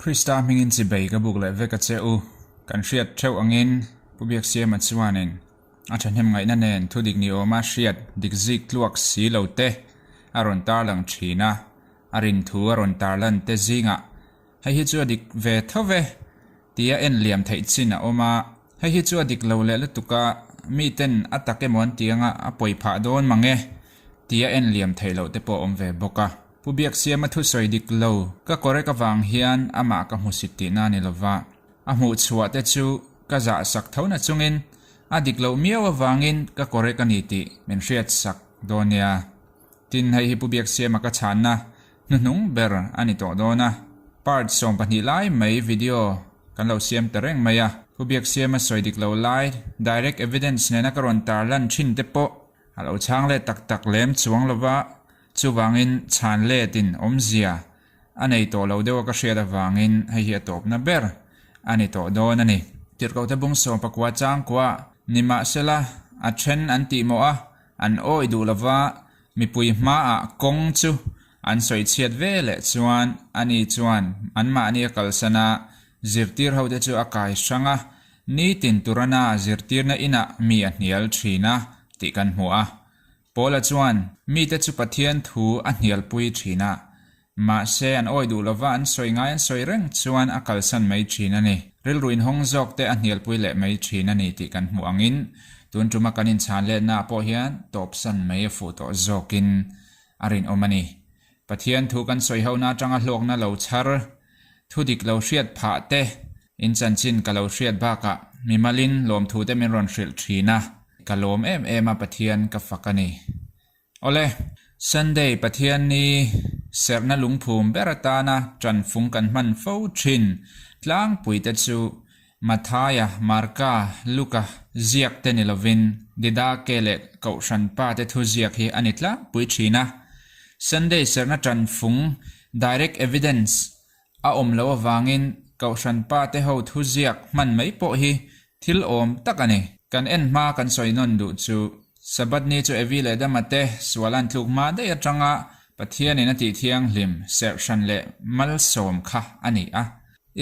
Krista hmingin chibei ka buk leh vek a che u. Kan hriat theuh angin Pu Biaksiama chuanin a thahnem ngaihna nen thudik ni awma hriat dik zik tluak si lo te a rawn tarlang thin a, a rinthu a rawn tarlan te zingah hei hi chu a dik ve tho ve tia en liam theih chin a awm a, hei hi chu a dik lo leh lutuk a, miten a tak emaw an ti anga a pawi phah dawn mang e tia en liam theih loh te pawh a awm ve bawk a. Pu Biaksiama thusawi dik lo ka correct avang hian amah ka hmusit tihna a ni lova, a hmuh chhuah te chu ka zahsak tho na chungin a dik loh miau avangin ka correct a ni tih min hriatsak dawn nia. Tin, hei hi Pu Biaksiama ka chhanna hnuhnung ber a ni tawh dawn a, part 12 lai mai video kan lo siam ta reng mai a. Pu Biaksiama sawi dik lo lai direct evidence nena ka rawn tarlan thin te pawh a lo chhang let tak tak lem chuang lova, chuvangin chhan letin awmzia a nei tawh lo deuh a ka hriat avangin hei hi a tawpna ber a ni tawh dawn a ni. Tirhkohte bung 19 changkua nimahsela a then an tihmawh a, An awih duh lova mipui hmaah kawng chu an sawi chhiat ve leh chuan ani chuan anmahni a kalsan a, zirtir hote chu a kai hrang a, nitin Turana zirtirna inah mi a hnial thin a tih kan hmu a. Paula chuan mite chu Pathian thu a hnialpui thin a, Mahse, an awih duh lova an sawi ngai an sawi reng chuan a kalsan mai thin a ni. Rilru inhawng zawk te a hnialpui leh mai thin a ni tih kan hmuh angin tun tuma kan inchhan letna ah pawh hian tawpsan mai a fuh tawh zawkin a rinawm a ni. Pathian thu kan sawi hona atanga hlawkna lo chhar, thu dik lo hriat phah te, in chanchin ka lo hriat bakah mimalin lawmthu te min rawn hrilh thin a, ka lawm em em a Pathian ka fak a ni. Awle, Sunday Pathianni serhna lungphum ber atana ṭanfung kan hman fo ṭhin tlangpuite chu Mathaia, Marka, Luka ziak te ni lovin Didake leh Kohhran pa te thu ziak hi a ni tlangpui ṭhin a. Sunday serhna ṭanfung, direct evidence, a awm loh avangin Kohhran pa te ho thu ziak hman mai pawh hi thil awm tak a ni. Kan en hma kan sawi nawn duh chu Sabbath ni chu Evi leh Adama te sual an tluk hma daih atanga Pathianin a tih thianghlim serh hran leh malsawm kha a ni a.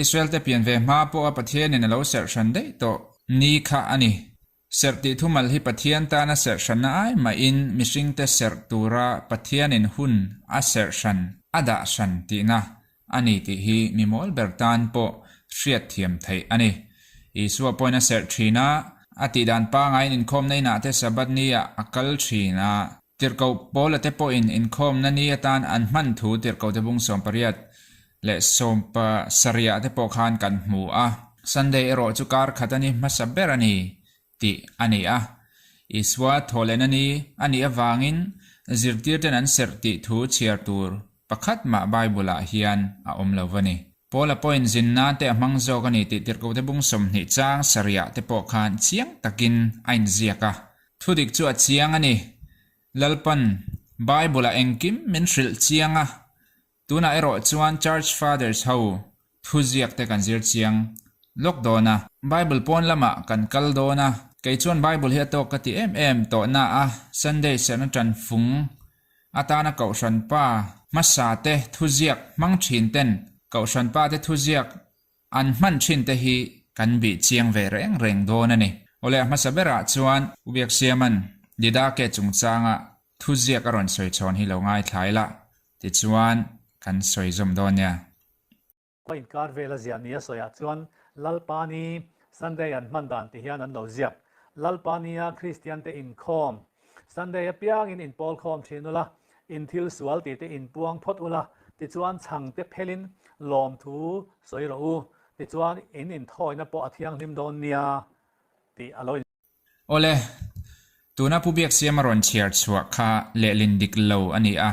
Israel te pian ve hma pawha Pathianin a lo serh hran daih tawh ni kha a ni. Serh tih thumal hi Pathian tana serh hranna ai mahin mihringte serh tura Pathianin hun a serh hran, a dah hran tihna a ni tih hi mi mawl ber tan pawh hriatthiam theih a ni. Isua pawhin a serh thin a, a tihdan pangaiin inkhawmna inah te Sabbath ni ah a kal thin a. Tirhkoh Paula te pawhin inkhawmna ni atan an hman thu Tirhkohte bung 18 leh 17 ah te pawh khan kan hmu a. Sunday erawh chu kar khat a ni hmasa ber a ni tih a ni a. Isua thawhlehna ni a nih avangin zirtirten an serh tih thu chhiar tur pakhat mah Bible-ah hian a awm lo va ni. Paula pawhin zin nan te a hmang zawk a ni tih Tirhkohte bung 20 chang sarihah te pawh khan chiang takin a inziak a. Thudik chu a chiang a ni. Lalpan Bible-ah engkim min hrilh chiang a. Tunah erawh chuan Church Fathers ho thuziak te kan zir chiang lawk dawn a. Bible pawn lamah kan kal dawn a. Kei chuan Bible hi a tawk ka ti em em tawh na a, Sunday serhna tan fung atana Kohhran pa hmasa te thuziak hmang thin ten Kohhran pa te thuziak an hman thin te hi kan bih chiang ve reng reng dawn a ni. Awle a hmasa berah chuan U Biaksiama'n Didake chungchanga thuziak a rawn sawi chhawn hi lo ngaithlai la, tichuan kan sawi zawm dawn nia. Khua inkar vel a ziah ni a sawiah chuan Lalpani Sunday an hman dan ti hian an lo ziak. Lalpania Kristiante inkhawm Sunday apiangin inpawl khawm thin ula, in thil sual tih te inpuang phawt ula, tichuan chhang te phelin lawmthu sawi rawh u, tichuan in inthawina pawh a thianghlim dawn nia tih a lo in. Awle, tuna Pu Biaksiama rawn chhiar chhuah kha lehlin dik lo a ni a.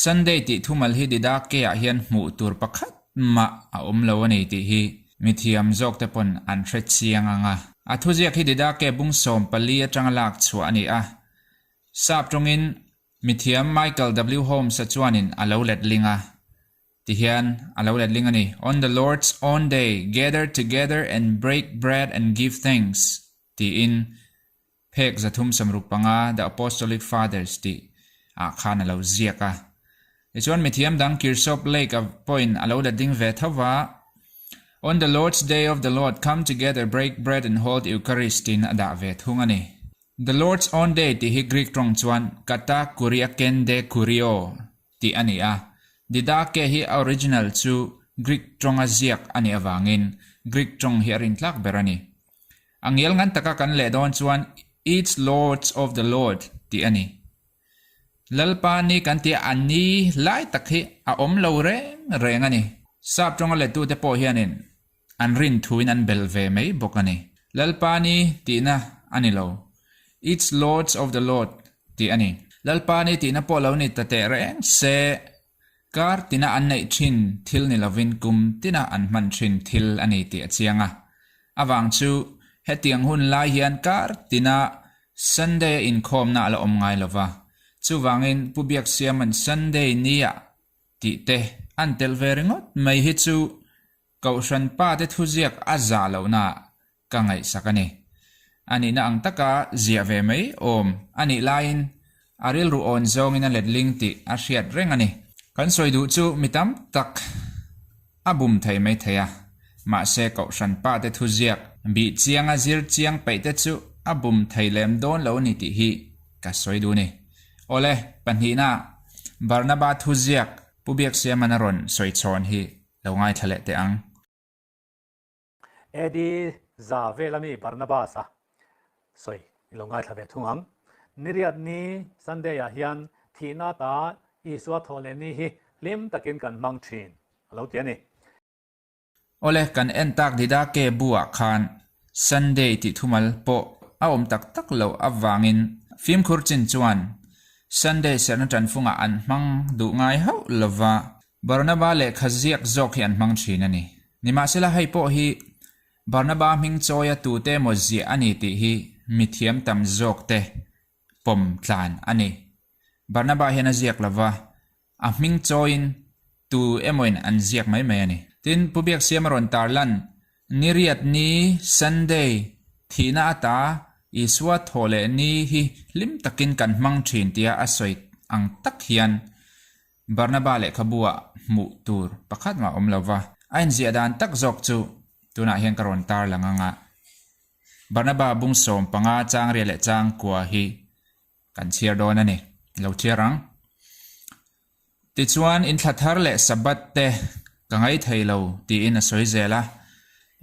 Sunday tih thumal hi Didake ah hian hmuh tur pakhat mah a awm lo a ni tih hi mithiam zawk te pawn an hre chiang ang a. A thuziak hi Didake bung 14 atanga lak chhuah a ni a. Sap tawngin mithiam Michael W. Holmes-a chuanin a lo letling a. Tihian a lo letling a ni, On the Lord's own day, gather together and break bread and give thanks tiin phek 365 The Apostolic Fathers tih ah khan a lo ziak a. Tichuan mithiam dang Kirchhoff Lake-a pawhin a lo letling ve tho va. On the Lord's day of the Lord come together, break bread and hold Eucharist tiin a dah ve thung a ni. The Lord's own day tih hi Greek tawng chuan kata kuriaken de kurio tih a ni a. Didache hi a original chu Greek tawnga ziak a nih avangin Greek tawng hi a rintlak ber a ni. A ngial ngan taka kan leh dawn chuan Each Lords of the Lord tih a ni. Lalpa ni kan tia a ni lai tak hi a awm lo reng reng a ni. Sap tawnga lettute pawh hianin an rin thuin an bel ve mai bawk a ni. Lalpa ni tihna a ni lo. It's Lords of the Lord tih a ni. Lalpa ni tihna pawh lo ni ta teh reng se, kar tina an neih thin thil ni lovin kum tina an hman thin thil a ni tih a chiang a. Avang chu hetiang hun lai hian kar tina Sunday a inkhawmna a la awm ngai lo va, chuvangin Pu Biaksiama'n Sunday nia tih te an telh ve ringawt mai hi chu Kohhran pa te thuziak a zah lohna ka ngaihsak a ni. A nihna ang taka ziah ve mai awm a nih laiin a rilru awn zawngin a letling tih a hriat reng a ni. Kan sawi duh chu mi tam tak a bum thei mai thei a, mahse Kohhran pa te thuziak bih chianga zir chiang peih te chu a bum thei lem dawn lo a ni tih hi ka sawi duh a ni. Awle, pahnihna Barnaba thuziak Pu Biaksiama'n a rawn sawi chhawn hi lo ngaithla leh teh ang. AD za vel ami Barnabas a sawi i lo ngaithla ve thung ang. Niriat ni Sunday ah hian thihna ta Isua thawh leh ni hi hlim takin kan hmang thin a lo ti a ni. Awle, kan en tak Didake bu ah khan Sunday tih thumal pawh a awm tak tak loh avangin fimkhur chin chuan Sunday serhna tanfungah an hmang duh ngai hauh lova, Barnaba lehkha ziak zawk hi an hmang thin a ni. Nimahsela hei pawh hi Barnaba hming chawia tute emaw ziah a ni tih hi mithiam tam zawk te pawm tlan a ni. Barnaba hian a ziak lova, a hming chawiin tu emawin an ziak mai mai a ni. Tin, Pu Biaksiama rawn tarlan Niriat ni, Sunday, thihna ata Isua thawh leh ni hi hlim takin kan hmang thin tia a sawi ang tak hian Barnaba lehkhabu-ah hmuh tur pakhat mah awm lo va, a inziah dan tak zawk chu tunah hian ka rawn tar lang ang a. Barnaba bung 15 chang ria leh chang kua hi kan chhiar dawn a ni. Lo chhiar ang. Tichuan, inthla thar leh Sabbath te ka ngai thei lo tiin a sawi zel a.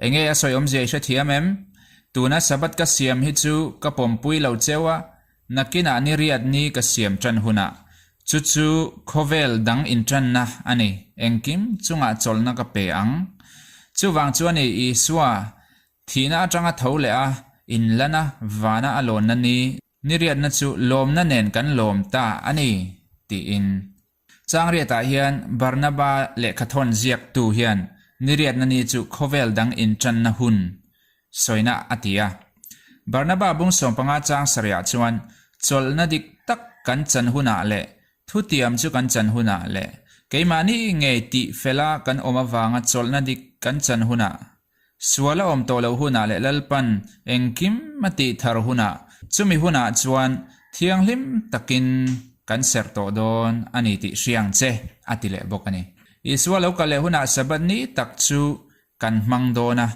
Enge a sawi awmzia i hrethiam em? Tuna Sabbath ka siam hi chu ka pawmpui lo cheu a, Nakinah ni riat ni ka siam tan hunah, chu chu khawvel dang intanna a ni, engkim chungah chawlhna ka pe ang. Chuvang chuan i Isua, thihna atanga tho leh a, inlana vana a lawnna ni, ni riatna chu lawmna nen kan lawm ta a ni, tiin. Chang riatah hian Barnaba lehkhathawn ziaktu hian ni riatna ni chu khawvel dang intanna hun sawina a ti a. Barnaba bung 15 chang sarihah chuan chawlhna dik tak kan chan hunah leh thutiam chu kan chan hunah leh keimahni ngei tih fela kan awm avanga chawlhna dik kan chan hunah Sual a awm tawh loh hunah leh Lalpan engkim a tih thar hunah, chumi hunah chuan thianghlim takin kan serh tawh dawn a ni tih hria ang che, a ti leh bawk a ni. Isua lo kal leh hunah Sabbath ni tak chu kan hmang dawn a,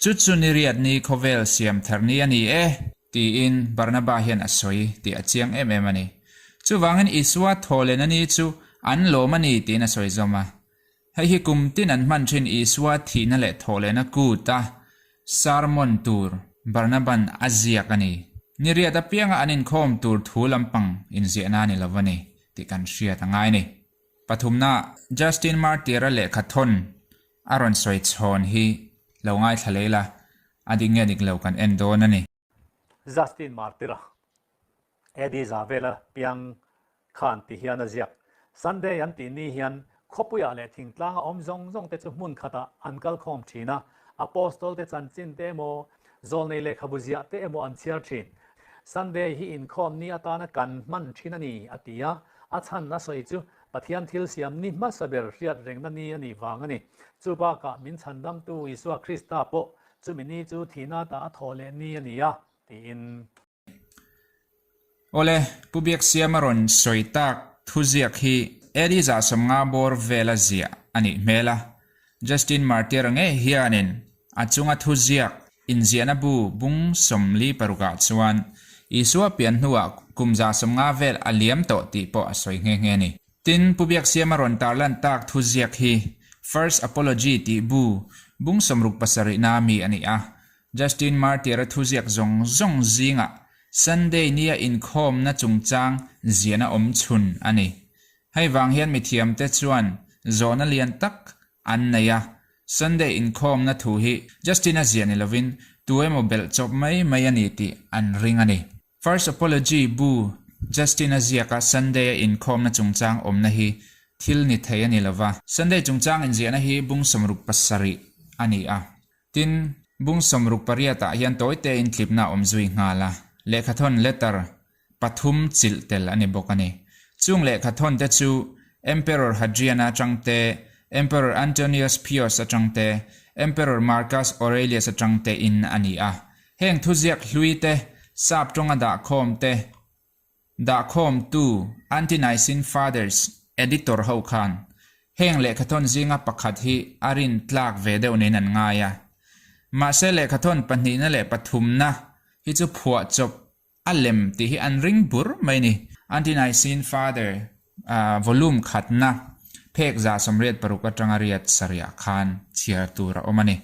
chu chu ni riat ni khawvel siam thar ni a ni e, tiin Barnaba hian a sawi tih a chiang em em a ni. Chuvangin Isua thaw lehna ni chu an lawm a ni tiin a sawi zawm a. Hei hi kum tin an hman thin Isua thihna leh thawhlehna kut a sermon tur Barnaban a ziak a ni. Ni riat apianga an inkhawm tur thu lampang inziahna a ni lo a ni tih kan hriat a ngai a ni. Pathumna, Justin Martyr-a lehkha thawn a rawn sawi chhawn hi lo ngaithla leh ila, a dik nge dik lo kan en dawn a ni. Justin Martyr-a AD za vela piang khan ti hian a ziak. Sunday an tih ni hian khawpuiah leh thingtlanga awm zawng zawng te chu hmun khatah an kal khawm thin a, Apostol te chanchin te emaw, zawlnei lehkhabu ziah te emaw an chhiar thin. Sunday hi inkhawm ni atana kan hman thin a ni, a ti a. A chhan a sawi chu Pathian thil siam ni hmasa ber hriat rengna ni a nih vang a ni. Chu bakah min chhandamtu Isua Krista pawh chumi ni chu thihna ta a thawh leh ni a ni a, tiin. Awle, Pu Biaksiama rawn sawi tak thuziak hi AD 150 bawr vela ziah a nih hmel a. Justin Martyr ngei hianin a chunga thuziak inziahna bu bung 46 ah chuan Isua pian hnuah kum 150 vel a liam tawh tih pawh a sawi nghe nghe a ni. Tin, Pu Biaksiama rawn tarlan tak thuziak hi First Apology tih bu bung 67 na mi a ni a. Justin Martyr-a thuziak zawng zawng zingah Sunday nia inkhawmna chungchang ziahna awm chhun a ni. Hei vang hian mithiamte chuan zawhna lian tak an nei a, Sunday inkhawmna thu hi Justin-a ziah ni lovin tu emaw belh chawp mai mai a ni tih an ring a ni. First Apology bu Justin-a ziaka Sunday-a inkhawmna chungchang awmna hi thil ni thei a ni lova. Sunday chungchang inziahna hi bung 67 a ni a. Tin, bung 68 ah hian tawi tein tlipna a awm zui nghal a, lehkhathawn letter pathum chilh tel a ni bawk a ni. Chung lehkhathawn te chu Emperor Hadrian-a atang te, Emperor Antonius Pius atang te, Emperor Marcus Aurelius atang te in a ni a. Heng thuziak hlui te, sap tawnga dahkhawm te, dahkhawmtu Ante-Nicene Fathers editor ho khan heng lehkhathawn zinga pakhat hi a rin tlak ve deuh niin an ngai a. Mahse lehkhathawn pahnihna leh pathumna hi chu phuahchawp A lem tih hi an ring bur mai ni. Ante-Nicene Father volume khatna phek 86 atanga riat sarih khan chhiar tur a awm a ni.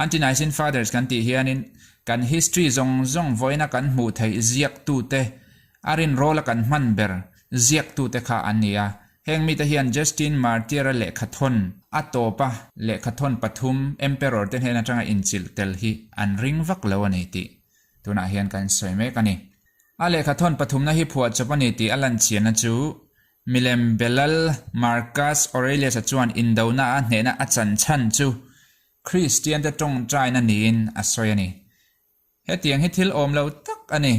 Ante-Nicene Fathers kan tih hianin kan history zawng zawng vawiina kan hmuh theih ziaktute a rinrawla kan hman ber ziaktute kha an ni a. Heng mite hian Justin Martyr-a lehkhathawn a tawpa lehkhathawn pathum Emperor te hnen atanga inchilh tel hi an ring vak lo a ni tih Tunah hian kan sawi mek a ni. A lehkhathawn pathumna hi phuahchawp a ni tih a lanchianna chu milem Belal Marcus Aurelius-a chuan indona a hnehna a chan chhan chu Kristiante tawngtaina niin a sawi a ni. Hetiang hi thil awm lo tak a ni.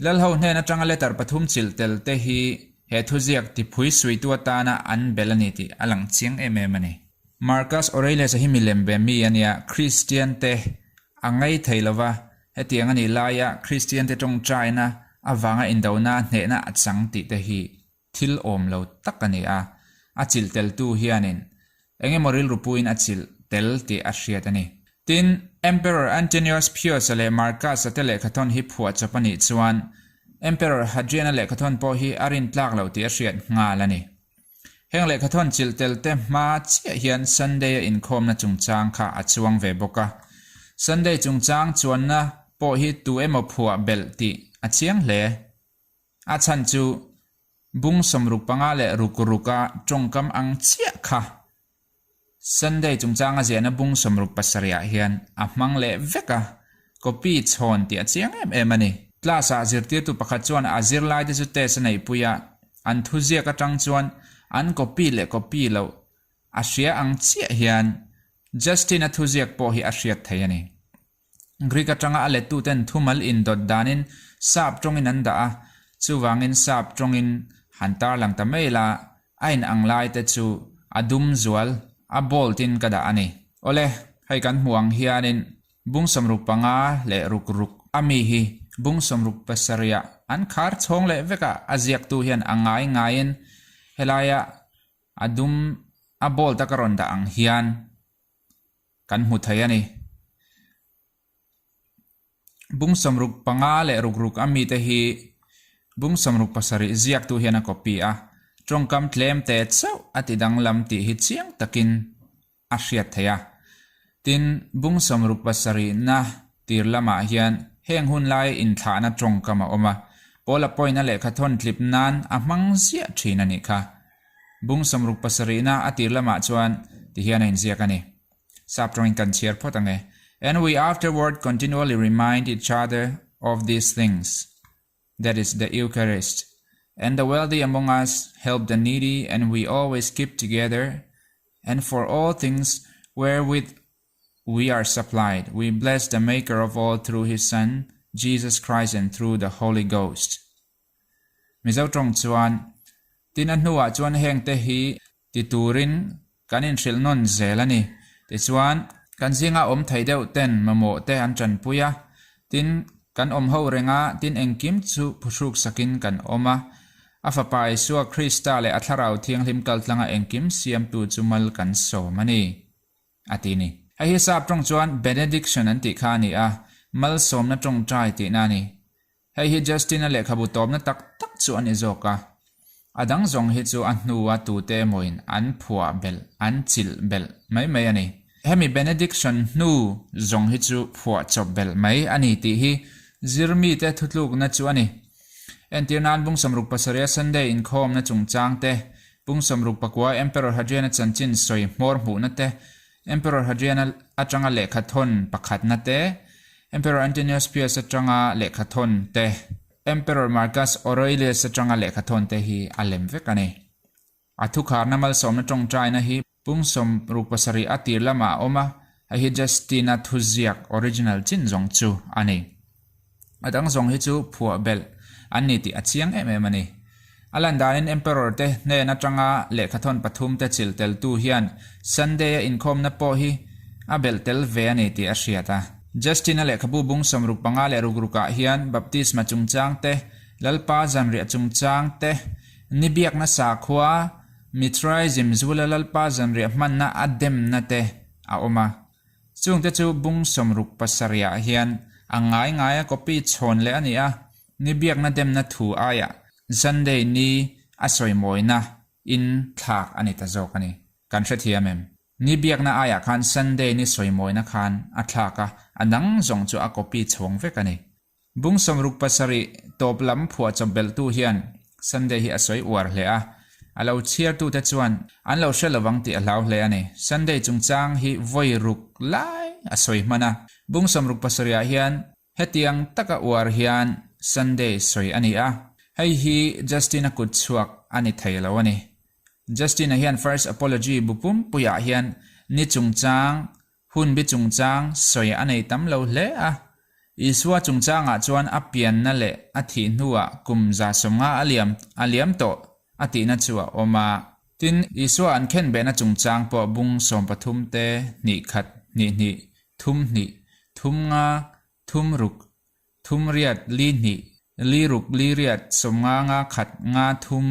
Lalho hnen atanga letter pathum chilh tel te hi he thuziak tiphui suitu atana an bel a ni tih a lang chiang em em a ni. Marcus Aurelius-a hi milem ve mi a nia, Kristiante a ngei thei lo va, hetiang a nih laia Kristiante tawngtaina avanga indona hnehna a chang tih te hi thil awm lo tak a ni a, a chilh teltu hianin eng emaw rilru puiin a chilh tel tih a hriat a ni. Tin, Emperor Antonius Pius-a leh Marcus-a te lehkhathawn hi phuahchawp a nih chuan Emperor Hadrian-a lehkhathawn pawh hi a rintlak loh tih a hriat nghal a ni. Heng lehkhathawn chilh tel te hma chiah hian Sunday-a inkhawmna chungchang kha a chuang ve bawk a. Sunday chungchang chuanna pawh hi tu emaw phuah belh tih a chiang hle. A chhan chu bung 65 leh ruk ruka tawngkam ang chiah kha Sunday chungchanga ziahna bung 67 ah hian a hmang leh vek a, copy chhawn tih a chiang em em a ni. Class ah zirtirtu pakhat chuan a zirlaite chu test a neihpui a, an thuziak atang chuan an copy leh copy loh a hria ang chiah hian Justin-a thuziak pawh hi a hriat thei a ni. Greek atanga a lettuten thumal indawt danin sap tawngin an dah a, chuvangin sap tawngin han tarlang ta mai la, a inang lai te chu a dum zual, a bold in ka dah a ni. Awle, hei kan hmuh ang hianin bung 65 leh ruk ruk a mi hi bung 67 ah an khar chhawng leh vek a, a ziaktu hian a ngai ngaiin helaia a dum a bold a ka rawn dah ang hian Kan hmu thei a ni. Bung 65 leh ruk ruk a mite hi bung 67 ziaktu hian a copy a, tawngkam tlem te chauh a ti danglam tih hi chiang takin a hriat theih a. Tin, bung 67 na tir lamah hian heng hun laia inthlahna tawngkam a awm a, Paula pawhin a lehkhathawn tlip nan a hmang ziah thin a nih kha. Bung 67 na a tir lamah chuan tihian a inziak a ni. Sap tawngin kan chhiar phawt ang e. And we afterward continually remind each other of these things, that is, the Eucharist, and the wealthy among us help the needy, and we always keep together, and for all things wherewith we are supplied, we bless the Maker of all through his Son, Jesus Christ, and through the Holy Ghost. Mizo tawng chuan, Tin a hnuah chuan hengte hi ti turin kan inhrilh nawn zel a ni. Tichuan, kan zinga awm thei deuh ten mamawh te an tanpui a, tin kan awm ho reng a, tin engkim chu phuhruk sakin kan awm a. A Fapa Isua Krista leh a Thlarau Thianghlim kaltlanga engkim siamtu chu mal kan sawm a ni, a ti ni. Hei hi sap tawng chuan benediction an tih kha a ni a, malsawmna tawngtai tihna a ni. Hei hi Justin-a lehkhabu tawpna tak tak chu a ni zawk a. A dang zawng hi chu a hnua tute emawin an phuah belh, an chilh belh mai mai a ni. Hemi benediction hnu zawng hi chu phuah chawp belh mai a ni tih hi zirmite thutlukna chu a ni. Entir nan Bung 77 Sunday inkhawmna chungchang te, Bung 64 Emperor Hadrian-a chanchin sawi hmawr hmuhna te, Emperor Hadrian-a atanga lehkha thawn pakhatna te, Emperor Antonius Pius atanga lehkha thawn te, Emperor Marcus Aurelius atanga lehkha thawn te hi a lem vek a ni. A thukharna malsawmna tawngtaina hi pung 67 a tir lamah a awm a, hei hi Justin-a thuziak original chin zawng chu a ni. A dang zawng hi chu phuah belh an ni tih a chiang em em a ni. A lan danin Emperor te hnen atanga lehkhathawn pathum te chilh teltu hian Sunday-a inkhawmna pawh hi a belh tel ve a ni tih a hriat a. Justin-a lehkhabu bung 65 leh ruk rukah hian baptisma chungchang te, Lalpa zanriah chungchang te, ni biakna sakhua, Mithraism zula Lalpa zanriah hmanna a demna te a awm a. Chungte chu bung 67 ah hian a ngai ngaia copy chhawn leh a ni a, ni biakna demna thu aiah Sunday ni a sawimawina in thlak a ni ta zawk a ni. Kan hrethiam em? Ni biakna aiah khan Sunday ni sawimawina khan a thlak a, a dang zawng chu a copy chhawng vek a ni. Bung 67 tawp lam phuahchawp belhtu hian Sunday hi a sawi uar hle a, a lo chhiartute chuan an lo hre lovang tih a hlau hle a ni. Sunday chungchang hi vawi ruk lai a sawi hman a, bung 67 ah hian hetiang taka uar hian Sunday sawi a ni a, hei hi Justin-a kut chhuak a ni thei lo a ni. Justin-a hian First Apology bu pumpuiah hian ni chungchang Hun bi chungchang sawi a nei tam lo hle a. Isua chungchangah chuan a pianna leh a thih hnuah kum 150 a liam a liam tawh a tihna chu a awm a. Tin, Isua an khenbehna chungchang pawh bung 13 te, hnih khat, hnih hnih, thum hnih, thum nga, thum ruk, thum riat, li hnih, li ruk, li riat, 50 nga khat, nga thum,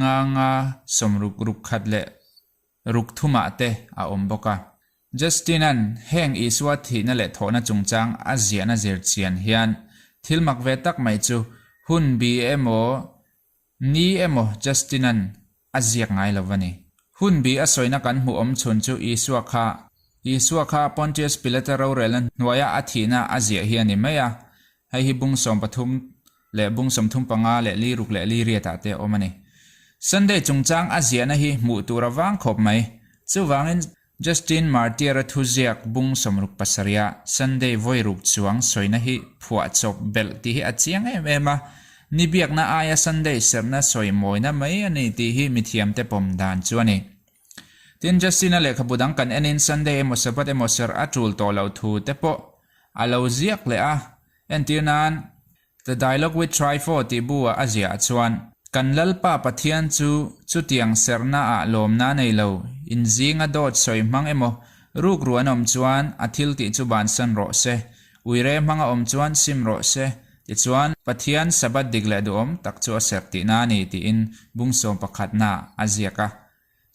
nga nga, 60 ruk khat leh ruk thumah te a awm bawk a. Justin-a'n heng Isua thihna leh thawhna chungchang a ziahna zir chian hian thil mak ve tak mai chu hun bi emaw ni emaw Justin-a'n a ziak ngai lo va ni. Hun bi a sawina kan hmuh awm chhun chu Isua kha Isua kha Pontius Pilate rorelna hnuaia a thihna a ziah hi a ni mai a, hei hi bung 13 leh bung 35 leh li ruk leh li riatah te a awm a ni. Sunday chungchang a ziahna hi hmuh tur a vang khawp mai. Chuvangin Justin Martyr-a thuziak bung 67 a Sunday vawi ruk chuang sawina hi phuahchawp belh tih hi a chiang em em a, ni biakna aia Sunday serhna sawi mawina mai a ni tih hi mithiamte pawm dan chu a ni. Tin, Justin-a lehkhabu dang kan enin Sunday emaw Sabbath emaw serh a tul tawh loh thu te pawh a lo ziak leh a, Entir nan, The Dialogue with Trypho tih bu-ah a ziah chuan, Kan Lalpa Pathian chu chutiang serhnaah lawmna a nei lo, inzinga dawt sawi hmang emaw, rukru an awm chuan a thil tih chu bansan rawh se, uire hmang a awm chuan sim rawh se, tichuan Pathian Sabbath dik leh duhawm tak chu a serh tihna a ni tiin bung sawmpakhatnaah a ziak a.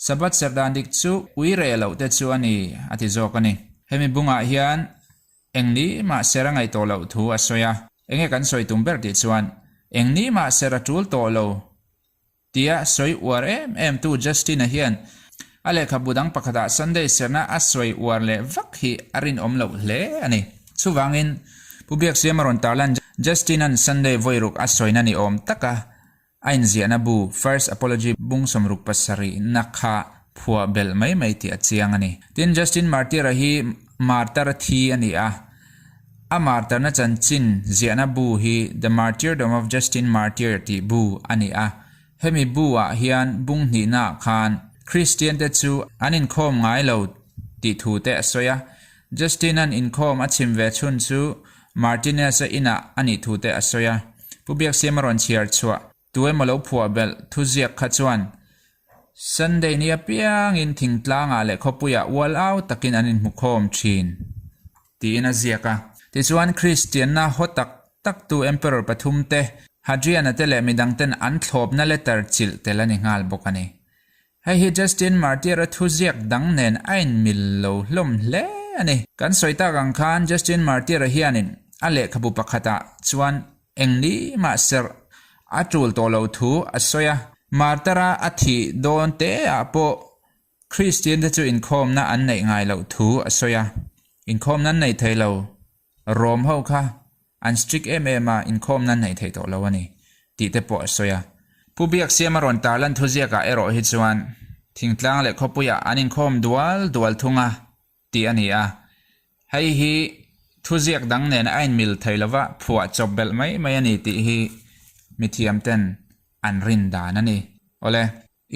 Sabbath serh dan dik chu uire loh te chu a ni a ti zawk a ni. Hemi bungah hian Eng ni mah ser a ngaih tawh loh thu a sawi a, enge kan sawi tum ber tih chuan eng ni mah ser a tul tawh lo tia sawi uar em em tu Justin-a hian a lehkhabu dang pakhatah Sunday serna a sawi uar leh vak hi a rinawm loh hle a ni. Chuvangin Pu Biaksiama rawn tarlan Justin-a'n Sunday vawi ruk a sawina ni awm taka A inziahna bu First Apology bung 67 na kha phuah belh mai mai tih a chiang a ni. Tin, Justin Martyr-a hi martar thi a ni a, a martarna chanchin ziahna bu hi The Martyrdom of Justin Martyr tih bu a ni a. Hemi bu-ah hian bung hnihnaah khan Kristiante chu an inkhawm ngai lo tih thu te a sawi a. Justin-a'n inkhawm a chhim ve chhun chu Martinez-a inah a nih thu te a sawi a. Pu Biaksiama rawn chhiar chhuah tu emaw lo phuah belh thuziak kha chuan Sunday ni apiangin thingtlangah leh khawpuiah ual au takin an inhmukhawm thin tiin a ziak a. Tichuan Kristianna haw tak taktu Emperor pathum te Hadrian-a te leh midangten an thlawpna letter chilh tel a ni nghal bawk a ni. Hei hi Justin Martyr-a thuziak dang nen a inmil lo hlawm hle a ni. Kan sawi tak ang khan Justin Martyr-a hianin a lehkhabu pakhatah chuan eng ni mah serh a tul tawh loh thu a sawi a. Martyr-a a thih dawn teah pawh Kristiante chu inkhawmna an neih ngai loh thu a sawi a. Inkhawmna an nei thei lo. Rom ho kha an strict em em a, inkhawmna an neih theih tawh lo a ni tih te pawh a sawi a. Pu Biaksiama rawn tarlan thuziakah erawh hi chuan thingtlang leh khawpuiah an inkhawm dual dual thung a tih a ni a. Hei hi thuziak dang nen a inmil thei lova phuah chawp belh mai mai a ni tih hi mithiamten an rin dan a ni. Awle,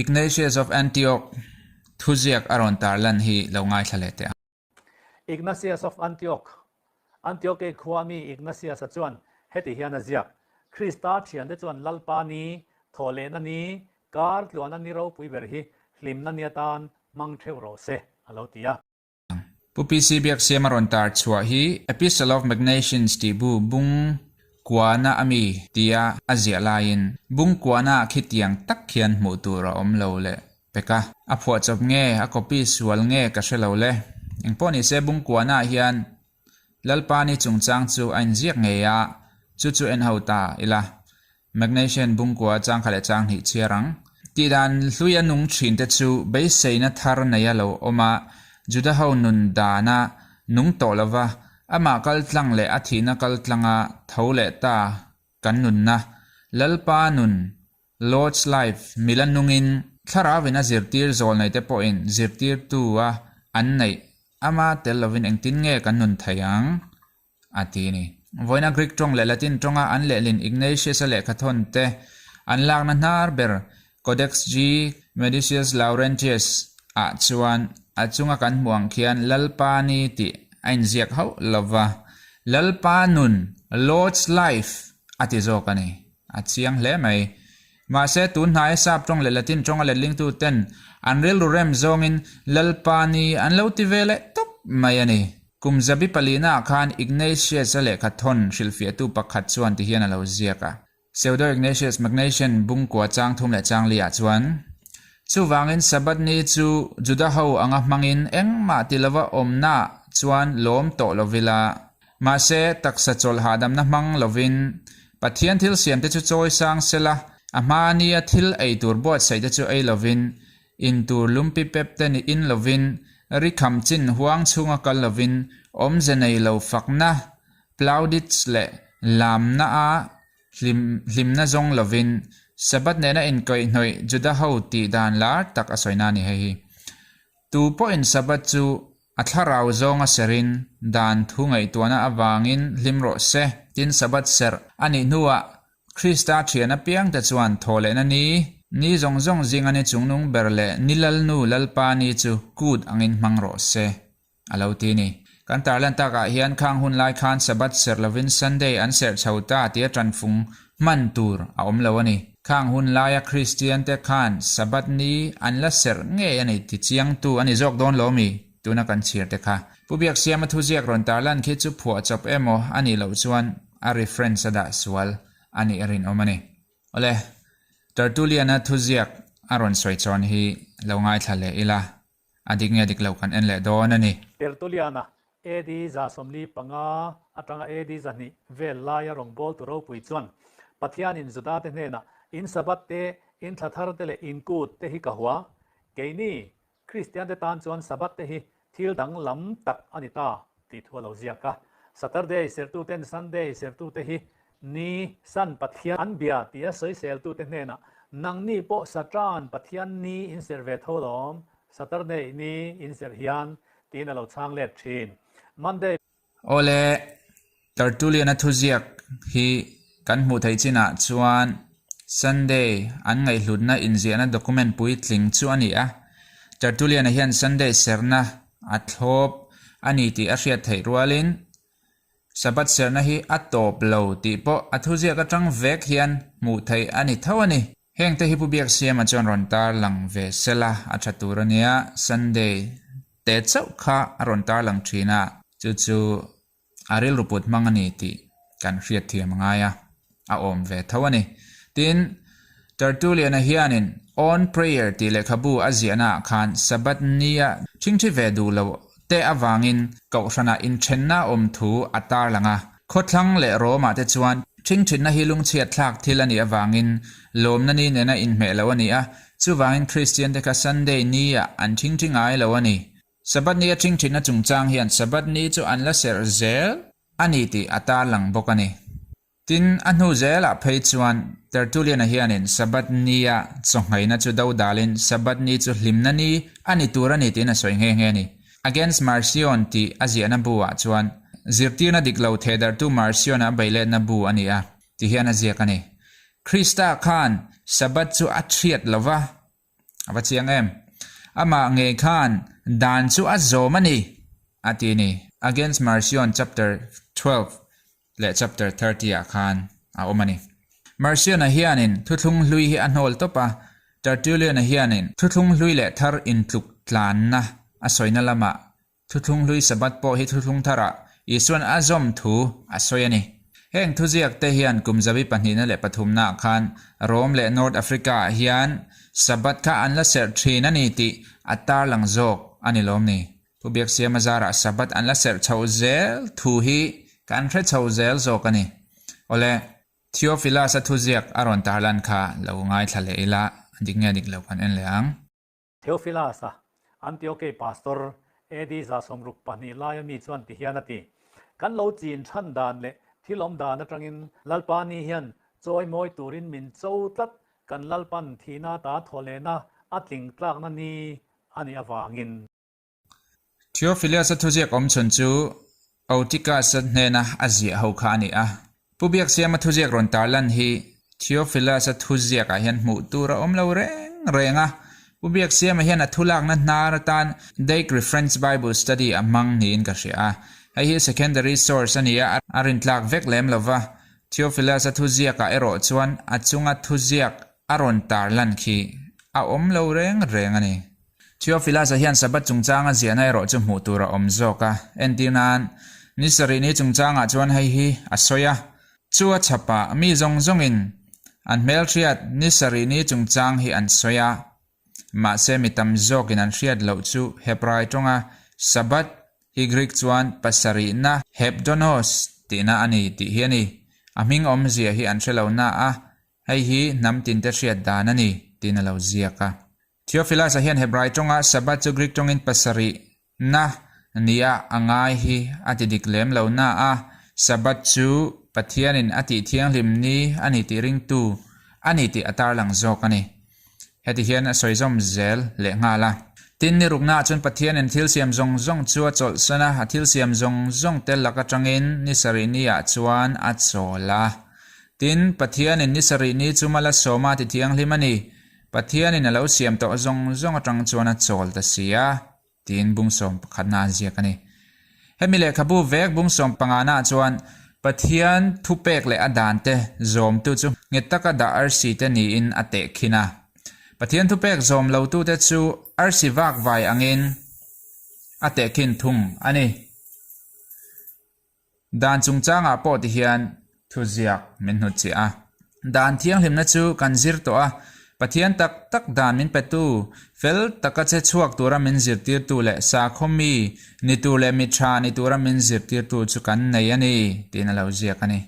Ignatius of Antioch thuziak a rawn tarlan hi lo ngaithla leh teh ang. Ignatius of Antioch, Antioche khua mi Ignatius-a chuan heti hian a ziak, Krista thiante chuan Lalpa ni, thawhlehna ni, kar tluana ni ropui ber hi hlimna ni atan hmang theuh rawh se, a lo ti a. Pu PC Biaksiama rawn tar chhuah hi Epistle of Magnatians tih bu bung kuana a mi tia a ziah laiin bung kuana ah khitiang tak khian hmuh tur a awm lo leh pek a. A phuahchawp nge, a copy sual nge ka hre lo le. Engpawh nise bung kuana ah hian Lalpani chungchang chu a inziak ngei a, chu chu en ho ta ila. Magnesian bungkua changkha leh changhnih chhiar ang. Tihdan hluia nung thinte chu beiseina thar neia lo awm a, Juda ho nun dana nung tawh lova, amah kal tlang leh a thihna kal tlanga tho leh ta kan nunna, Lalpa nun, Lord's life, mila nungin, thlarauin a zirtir zawlneite pawhin zirtirtu a an neih ama tel lovin engtin nge kan nun thei ang? a ti a ni. Vawiina Greek tawng leh Latin tawnga an lehlin Ignatius-a lehkhathawn te an lakna hnar ber Codex G. Medicius Laurentius ah chuan a chunga kan hmuh ang khian Lalpa ni tih a inziak hauh lo va, Lalpa nun, Lord's life, a ti zawk a ni. A chiang hle mai. Mahse, tun hnaia Sap tawng leh Latin tawnga letlingtuten an rilru rem zawngin Lalpa ni an lo ti ve leh tawp mai a ni. Kum zabi palinaah khan Ignatius-a lehkha thawn hrilhfiahtu pakhat chuan ti hian a lo ziak a. Pseudo-Ignatius Magnatian bungkua chang thum leh chang liah chuan, Chuvangin Sabbath ni chu Juda ho anga hmangin engmah ti lova awmnaah chuan lawm tawh lovila, mahse taksa chawlh hahdamna hmang lovin Pathian thil siamte chu chawi sang sela, a hma nia thil ei tur buatsaihte chu ei lovin In tur lumpi pep te ni in lovin, ri kham chin huang chhunga kal lovin, awmze nei lo fakna, plaudits leh lamna a hlim hlimna zawng lovin, Sabbath nena inkaihhnawih Juda ho tih dan lar tak a sawi na a ni hei hi. Tu pawhin Sabbath chu a thlarau zawnga serin dan thu ngaihtuahna avangin hlim rawh se, tin Sabbath serh a nih hnuah Krista thian apiangte chuan thawhlehna ni, ni zawng zawng zinga ni chungnung ber leh ni Lalnu Lalpa ni chu kut angin hmang rawh se, a lo ti ni. Kan tarlan takah hian khang hun lai khan Sabbath serh lovin Sunday an serh chho ta tia tanfung hman tur a awm lo a ni. Khang hun laia Kristiante khan Sabbath ni an la serh ngei a ni ti chiangtu a ni zawk dawn lo mi? Tuna kan chhir te kha. Pu Biaksiama thuziak rawn tarlan khi chu phuahchawp emaw a nih loh chuan a reference a dah sual a nih a rinawm a ni. Awle, Tertullian-a thuziak a rawn sawi chawn hi lo ngaithla leh ila, a dik nge dik lo kan en leh dawn a ni. Tertullian-a AD 145 atanga AD 200 vel laia rawngbawltu ropui chuan Pathianin Judate hnenah in Sabbath te, in thla thar te leh in kut te hi ka hua, keini Kristiante tan chuan Sabbath te hi thil danglam tak a ni ta tih thu a lo ziak a. Saturday sertuten Sunday sertute hi ni Sun Pathian an bia tia sawiseltute hnenah nangni pawh Satan Pathian ni in serh ve tho lawm, Saturday ni in serh hian tiin a lo chhang let thin. Monday. Awle, Tertullian-a thuziak hi kan hmuh theih chinah chuan Sunday an ngaihhlutna inziahna document puitling chu a ni a. Tertullian-a hian Sunday serhna a thlawp a ni tih a hriat theih rualin Sabbath serhna hi a tawp lo tih pawh a thuziak atang vek hian hmuh theih a ni tho a ni. Hengte hi Pu Biaksiama chuan rawn tarlang ve sela a tha tur a nia, Sunday te chauh kha a rawn tarlang thin a, chu chu a rilru put hmang a ni tih kan hriat thiam a ngai a. a awm ve tho a ni. Tin, Tertullian-a hianin On Prayer tih lehkhabu a ziahnaah khan Sabbath nia ṭhingṭhi ve duh lo te avangin kohhranah inṭhenna awm thu a tarlang a. Khawthlang leh Rome-ah te chuan ṭhingṭhitna hi lungchhiat thlak thil a nih avangin lawmna ni nena inhmeh lo a ni a, chuvangin Kristian te kha Sunday ni-ah an ṭhingṭhi ngai lo a ni. Sabbath nia ṭhingṭhitna chungchang hian Sabbath ni chu an la serh zel a ni tih a tarlang bawk a ni. Tin, a hnu zelah phei chuan Tertullian-a hianin Sabbath nia chawnghaina chu do dalin Sabbath ni chu hlimna ni a ni tur a ni tiin a sawi nghe nghe a ni. Against Marcion tih a ziahna bu-ah chuan zirtirna dik lo thehdarhtu Marcion-a a beihletna bu a ni a, ti hian a ziak a ni. Krista khan Sabbath chu a thiat lo va, A va chiang em? Amah ngei khan dan chu a zawm a ni, a ti a ni. Against Marcion chapter 12 leh chapter 30 ah khan a awm a ni. Marcion-a hianin thuthlung hlui hi a hnawl tawp a, Tertullian-a hianin thuthlung hlui leh thar intluk tlanna a sawina lamah Thuthlung hlui Sabbath pawh hi thuthlung tharah Isuan a zawm thu a sawi a ni. Heng thuziak te hian kum zabi pahnihna leh pathumnaah khan Rome leh North Africa-ah hian Sabbath kha an la serh thin a ni tih a tarlang zawk a ni lawm ni? Pu Biaksiama zarah Sabbath an la serh chhoh zel thu hi kan hre chho zel zawk a ni. Awle, Theophilus-a thuziak a rawn tarlan kha lo ngaithla leh ila, a dik nge dik lo kan en leh ang. Theophilus-a, Antiokei pastor, AD 62 laia mi chuan ti hian a ti, Kan lo chin chhan dan leh thil awm dan atangin Lalpa ni hian chawi mawi turin min cho tlat, kan Lalpan thihna ta thawhlehna a tling tlakna ni a nih avangin. Theophilus-a thuziak awmchhun chu Eutychus-a hnena a ziah ho kha a ni a. Pu Biaksiama thuziak rawn tarlan hi Theophilus-a thuziakah hian hmuh tur a awm lo reng reng a. Pu Biaksiama hian a thulakna hnar atan Dake Reference Bible Study a hmang niin ka hria a. Hei hi secondary source a ni a, a rintlak vek lem lo va. Theophilus-a thuziakah erawh chuan a chunga thuziak a rawn tarlan khi a awm lo reng reng a ni. Theophilus-a hian Sabbath chungchanga ziahna erawh chu hmuh tur a awm zawk a. Entir nan, ni sarih ni chungchangah chuan hei hi a sawi a, Chu a chhapah mi zawng zawngin an hmelhriat ni sarih ni chungchang hi an sawi a. Mahse mi tam zawkin an hriat loh chu Hebrai tawnga Sabbath hi Greek chuan pasarihna Hebdonos tihna a ni tih hi a ni. A hming awmzia hi an hre lo na a, hei hi hnam tinte hriat dan a ni tiin a lo ziak a. Theophilus-a hian Hebrai tawnga Sabbath chu Greek tawngin pasarih na nia a ngai hi a ti dik lem lo na a, Sabbath chu Pathianin a tih thianghlim ni a ni tih ringtu a ni tih a tarlang zawk a ni. Heti hian a sawi zawm zel leh nghal a. Tin, ni ruknaah chuan Pathianin thil siam zawng zawng chu a chawlhsan a, a thil siam zawng zawng te lak atangin ni sarih niah chuan a chawl a. Tin, Pathianin ni sarih ni chu mal a sawm a ti thianghlim a ni. Pathianin a lo siam tawh zawng zawng atang chuan a chawl ta si a, tiin bungsawm pakhatna a ziak a ni. Hemi lehkhabu vek bungsawm pangana chuan Pathian thupek leh a dante zawmtu chu nghet taka dah arsi te niin a tehkhin a. Pathian thupek zawm lotute chu arsi vakvai angin a tehkhin thung a ni. Dan chungchangah pawh ti hian thuziak min hnutchhiah a. Dan thianghlimna chu kan zir tawh a, Pathian tak tak dan min petu, fel taka che chhuak tura min zirtirtu leh sakhaw mi ni tur leh mi tha ni tura min zirtirtu chu kan nei a ni, tiin a lo ziak a ni.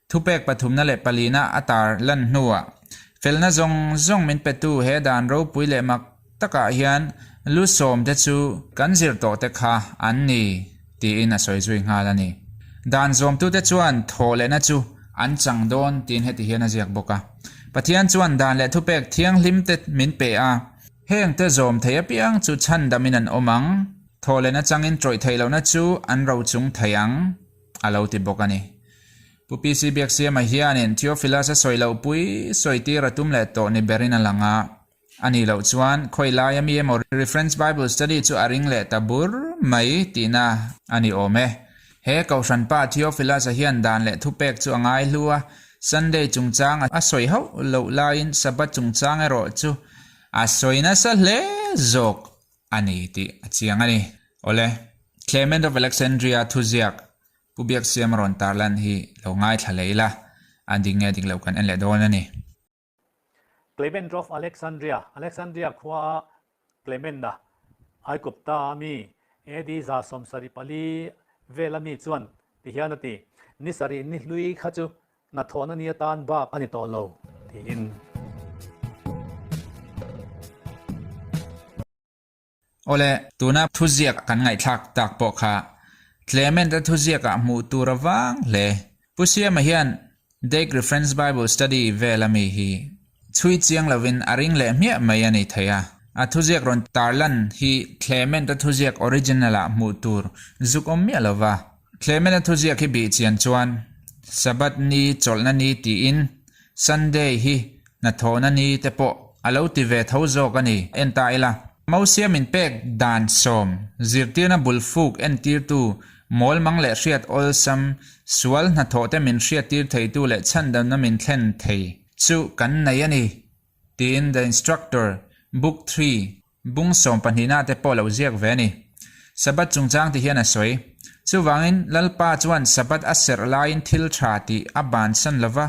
Thupek pathumna leh palina a tar lan hnuah, felna zawng zawng min petu he dan ropui leh mak takah hian lu sawmte chu kan zir tawhte kha an ni, tiin a sawi zui nghal a ni. Dan zawmtute chuan thawh lehna chu an chang dawn tiin heti hian a ziak bawk a. Pathian chuan dan leh thupek thianghlimte min pe a, hengte zawm thei apiang chu chhandamin an awm ang, thawh lehna changin tawih theih lohna chu an rochung thei ang. a lo ti bawk a ni. Pu PC Biaksiama hianin Theophilus a sawi loh pui sawi tir a tum leh tawh ni berin a lang a. A nih loh chuan khawi laia mi emaw Reference Bible Study chu a ring leh ta bur mai tihna a ni awm e. He Kohhran pa Theophilus-a hian dan leh thupek chu a ngai hlu a, Sunday chungchang a sawi hauh loh laiin Sabbath chungchang erawh chu a sawi nasa hle zawk a ni tih a chiang a ni. Awle, Clement of Alexandria thuziak Pu Biaksiama rawn tarlan hi lo ngaithla leh ila. A dik nge dik loh kan en leh dawn a ni. Clement of Alexandria, Alexandria khuaa Clement-a, Aigupta-a mi, AD 724 vela mi chuan ti hian a ti, Ni sarih ni hlui kha chu hnathawhna ni atan bak a ni tawh lo, tiin. Awle, tuna thuziak kan ngaihthlak tak pawh kha Clement-a thuziakah hmuh tur a vang hle. Pu Siama hian Dake Reference Bible Study vel ami hi chhui chiang lovin a ring leh hmiah mai a ni thei a. A thuziak rawn tarlan hi Clement-a thuziak original-ah hmuh tur zuk awm miah lo va. Clement-a thuziak hi bih chian chuan Sabbath ni chawlhna ni tiin Sunday hi hnathawhna ni te pawh a lo ti ve tho zawk a ni. En ta ila. Mosia min pek dan sawm, zirtirna bul fuk entirtu, mawl mang leh hriat awlsam, sual hnathawh te min hriattir theitu leh chhandamna min thlen thei chu kan nei a ni, tiin The Instructor, Book Three, Bung sawm pahnihna te pawh lo ziak ve a ni. Sabbath chungchang ti hian a sawi. Chuvangin, Lalpa chuan Sabbath a serh laiin thil tha tih a bansan lo va,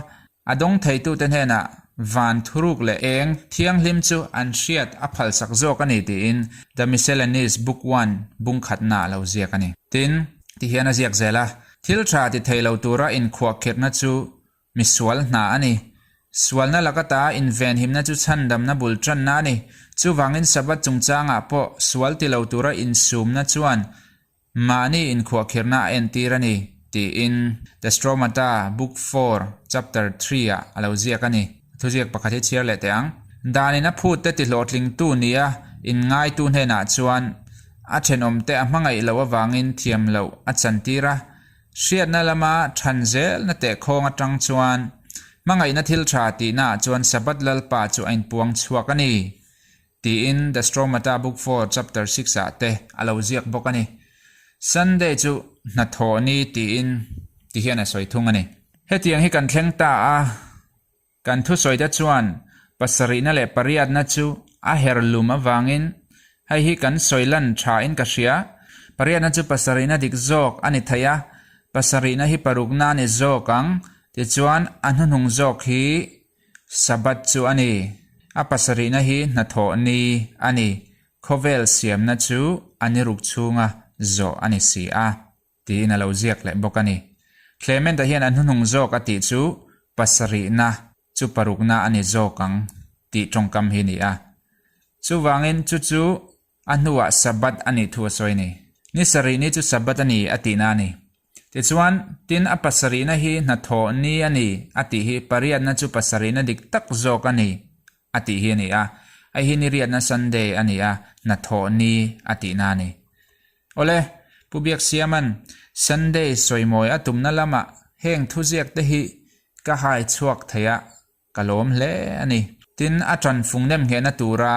a dawng theitute hnenah van thuruk leh eng thianghlim chu an hriat a phalsak zawk a ni tiin The Miscellanies Book One bung khatna a lo ziak a ni. Tin, ti hian a ziak zel a, Thil tha ti thei lo tura inkhuahkhirhna chu Mi sual hna a ni. Sualna lakata invenhimna chu chhandamna bul tanna a ni. Chuvangin Sabbath chungchangah pawh sual ti lo tura insumna chuan mahni inkhuahkhirhna a entir a ni, tiin The Stromata, Book Four, Chapter Three-ah a lo ziak a ni. Thuziak pakhat hi chhiar leh teh ang. Danin a phut te tihlawhtlingtu nia inngaitu hnenah chuan a thenawmte a hmangaih loh avangin thiam loh a chantir a, Hriatna lama than zelna tehkhawng atang chuan hmangaihna thil tha tihnaah chuan Sabbath Lalpa chu a inpuang chhuak a ni, tiin The Stromata Book Four Chapter Six ah te a lo ziak bawk a ni. Sunday chu hnathawh ni tiin ti hian a sawi thung a ni. Hetiang hi kan thleng ta a. Kan thusawite chuan pasarihna leh pariatna chu a her lum avangin hei hi kan sawi lan thain ka hria. Pariatna chu pasarihna dik zawk a ni thei a, pasarihna hi parukna a ni zawk ang, tichuan a hnuhnung zawk hi Sabbath chu a ni. A pasarihna hi hnathawh ni a ni, khawvel siamna chu a ni ruk chhunga zawh a ni si a. Tiin a lo ziak leh bawk a ni. Clement-a hian a hnuhnung zawk a tih chu pasarihna chu parukna a ni zawk ang tih tawngkam hi a ni a. Chuvangin chu chu a hnuah Sabbath a nih thu a sawi a ni. Ni sarih ni chu Sabbath a ni a tihna a ni. Tichuan, tin a pasarihna hi hnathawh ni a ni a tih hi pariatna chu pasarihna dik tak zawk a ni a tih hi a ni a. Hei hi niriatna Sunday a ni a, hnathawh ni a tihna a ni. Awle, Pu Biaksiama'n Sunday sawimawi a tumna lamah heng thuziak te hi ka hai chhuak thei a, ka lawm hle a ni. Tin, a ṭan fung nem nghehna tura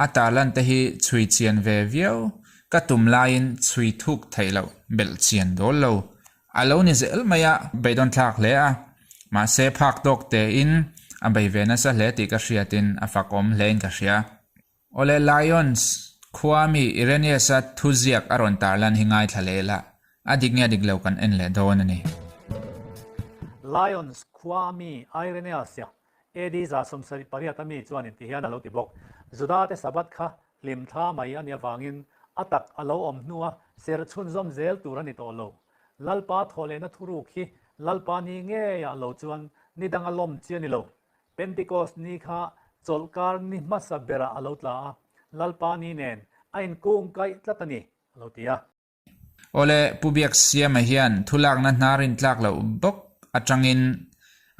a tarlan te hi chhui chian ve viau ka tum laiin chhui thuk theih loh belh chian dawl lo. A lo ni zel mai a, beidawn thlak hle a, mahse phak tawk tein a bei ve nasa hle tih ka hriatin a fakawm hlein ka hria. Awle Lyons khua mi Irenaeus-a thuziak a rawn tarlan hi ngaithla leh la, a dik nge dik lo kan en leh dawn a ni. Lyons khua mi Irenaeus-a AD 78 a mi chuan inti hian a lo ti bawk. Juda-te Sabbath kha hlimthla mai a nih avangin a tak a lo awm hnua ser chhunzawm zel tur a ni tawh lo. Lalpa thawhlehna thuruk hi Lalpa ni ngeiah lo chuan ni danga lawm chi a ni lo. Pentecost ni kha chawlhkar ni hmasa berah a lo tla a, Lalpa ni nen a inkung kaih tlat a ni, a lo ti a. Awle, Pu Biaksiama hian thulakna hnar intlak loh bawk atangin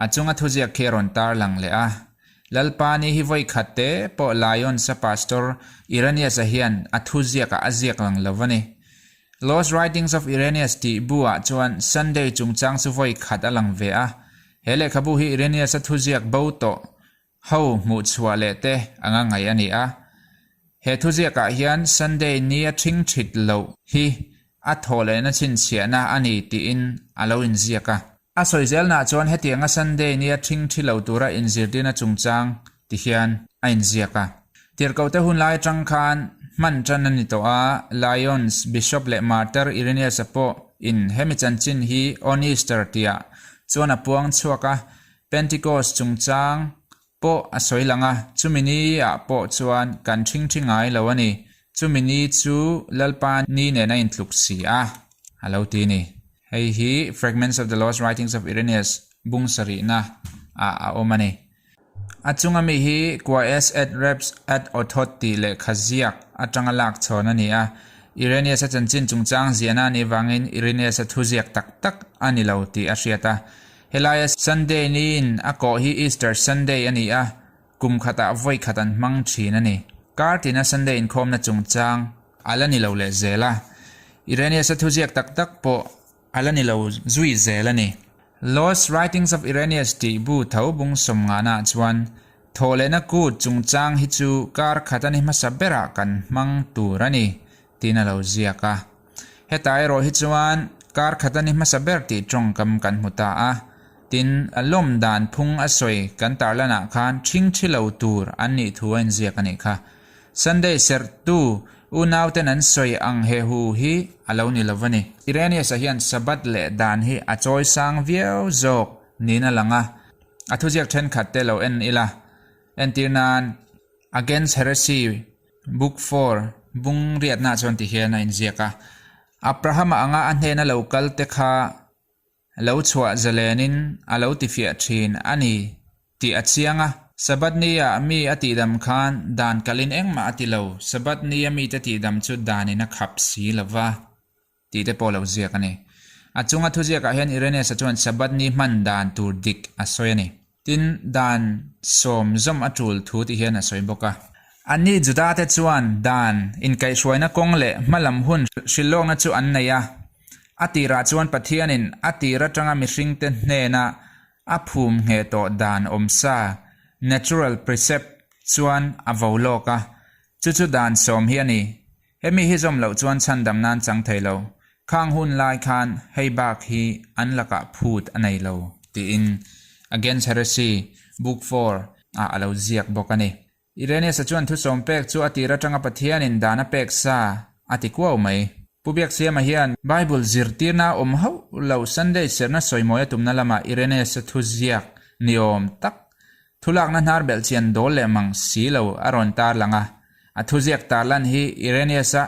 a chunga thuziak khi a rawn tarlang leh a. Lalpa ni hi vawi khat te pawh Lyons-a Pastor Irenaeus-a hian a thuziakah a ziak lang lo a ni. Lost Writings of Irenaeus tih bu-ah chuan Sunday chungchang chu vawi khat a lang ve a. He lehkhabu hi Irenaeus-a thuziak bo tawh ho hmuh chhuah leh te anga ngaih a ni a. He thuziakah hian Sunday ni a ṭhing ṭhit loh hi a thawh lehna chhinchhiahna a ni tiin a lo inziak a. A sawi zelnaah chuan hetianga Sunday ni a ṭhing ṭhi lo tura inzirtirna chungchang ti hian a inziak a. Tirhkohte hun lai aṭang khan hman ṭan a ni tawh a, Lyons Bishop leh Martyr Irenaeus-a pawh in hemi chanchin hi On Easter tihah chuan a puang chhuak a. Pentecost chungchang pawh a sawi lang a, chumi ni ah pawh chuan kan ṭhingṭhi ngai lo a ni. Chumi ni chu Lalpa ni nen a intluk si a, a lo ti ni. Hei hi Fragments of the Lost Writings of Irenaeus bung sarihna ah a awm a ni. A chunga mi hi Quaes et Reps et Othot tih lehkha ziak atanga lak chhawn a ni a. Irenaeus-a chanchin chungchang ziahna a nih vangin Irenaeus-a thuziak tak tak a ni lo tih a hriat a. Helaia Sunday niin a kawh hi Easter Sunday a ni a, kum khatah vawi khat an hmang thin a ni. Kar tina Sunday inkhawmna chungchang a la ni lo leh zel a. Irenaeus-a thuziak tak tak pawh A la ni lo zui zel a ni. Lost Writings of Irenaeus tih bu tho bung sawmngahnaah chuan thawhlehna kut chungchang hi chu kar khat a ni hmasa berah kan hmang tur a ni tiin a lo ziak a. Hetah erawh hi chuan kar khat a ni hmasa ber tih tawngkam kan hmu ta a. Tin, a lawm dan phung a sawi kan tarlanah khan ṭhingṭhi lo tur an nih thu a inziak a nih kha. Sunday serhtu unauten an sawi ang he hu hi a lo ni lo a ni. Irenaeus-a hian Sabbath leh dan hi a chawi sang viau zawk niin a lang a, a thuziak thenkhat te lo en ila. Entir nan, Against Heresy, Book 4, bung riatnaah chuan ti hian a inziak a, Abrahama anga a hnena lo kal te kha Lo chhuah zalenin a lo tifiah thin a ni tih a chiang a. Sabbath nia mi a tihdam khan dan kalin engmah a ti lo, Sabbath nia mite tihdam chu danin a khap si lo va tih te pawh lo ziak a ni. A chunga thuziakah hian Irenaeus-a chuan Sabbath ni hman dan tur dik a sawi a ni. Tin, dan sawm zawm a tul thu ti hian a sawi bawk a. Anni Judate chuan dan inkaihhruaina kawng leh hmalam hun hrilhlawkna chu an nei a. A tirah chuan Pathianin a tir atanga mihringte hnena a phum ngheh tawh dan awmsa, natural precept, chuan a vo lawk a. Chu chu dan sawm hi a ni. Hemi hi zawm loh chuan chhandam nan chang thei lo. Khang hun lai khan hei bak hi an lakah phut a nei lo, tiin Against Heresy, Book 4 ah a lo ziak bawk a ni. Irenaeus-a chuan thusawm pek chu a tir atanga Pathianin dan a pek sa a ti kuau mai. Pu Biaksiama hian Bible zirtirna a awm hauh lo Sunday serhna sawimawi a tumna lamah Irenaeus-a thuziak niawm tak Thulakna hnar belhchian dawl leh mang si lo a rawn tarlang a, a thuziak tarlan hi Irenaeus-a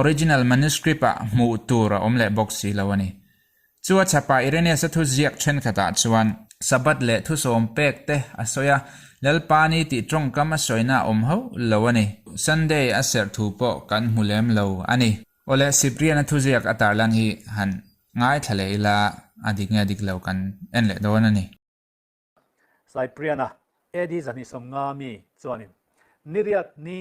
original manuscript-ah hmuh tur a awm leh bawk si lo a ni. Chu a chhapah Irenaeus-a thuziak thenkhatah chuan Sabbath leh thusawm pek te a sawi a, Lalpa ni tih tawngkam a sawina a awm hauh lo a ni. Sunday a serh thu pawh kan hmu lem lo a ni. Awle, Cyprian-a thuziak a tarlan hi han ngaithla leh ila a dik nge dik lo kan en leh dawn a ni. Cyprian-a AD 250 mi chuanin, Niriat ni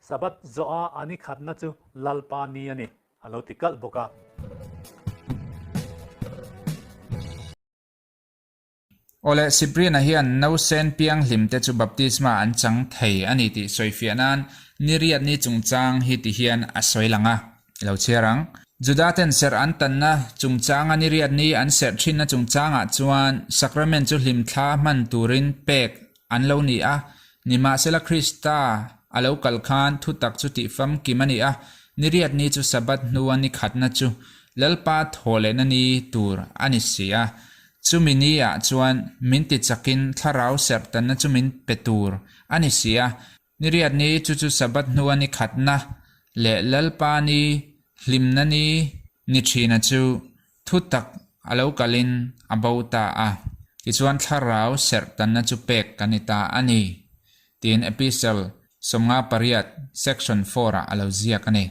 Sabbath zawha a ni khatna chu Lalpa ni a ni, a lo ti kalh bawk a. Awle, Cyprian-a hian nausen pianghlim te chu baptisma an chang thei a ni tih sawifiah nan Niriat ni chungchang hi ti hian a sawi lang a. I lo chhiar ang. Juda-ten serh an tanna chungchanga niriat ni an serh thinna chungchangah chuan sacrament chu hlimthla hman turin pek an lo ni a, nimahsela Krista a lo kal khan thutak chu tih famkim a ni a, niriat ni chu Sabbath hnua ni khatna chu Lalpa thawhlehna ni tur a ni si a, chumi ni ah chuan min tichakin thlarau serh tanna chu min pe tur a ni si a, Niriat ni chu chu Sabbath hnua ni khatna leh Lalpa ni hlimna ni ni thina chu thu tak a lo kalin a bo ta a, tichuan thlarau serh tanna chu pek kan ni ta a ni, tiin Epistle 58 section 4 ah a lo ziak a ni.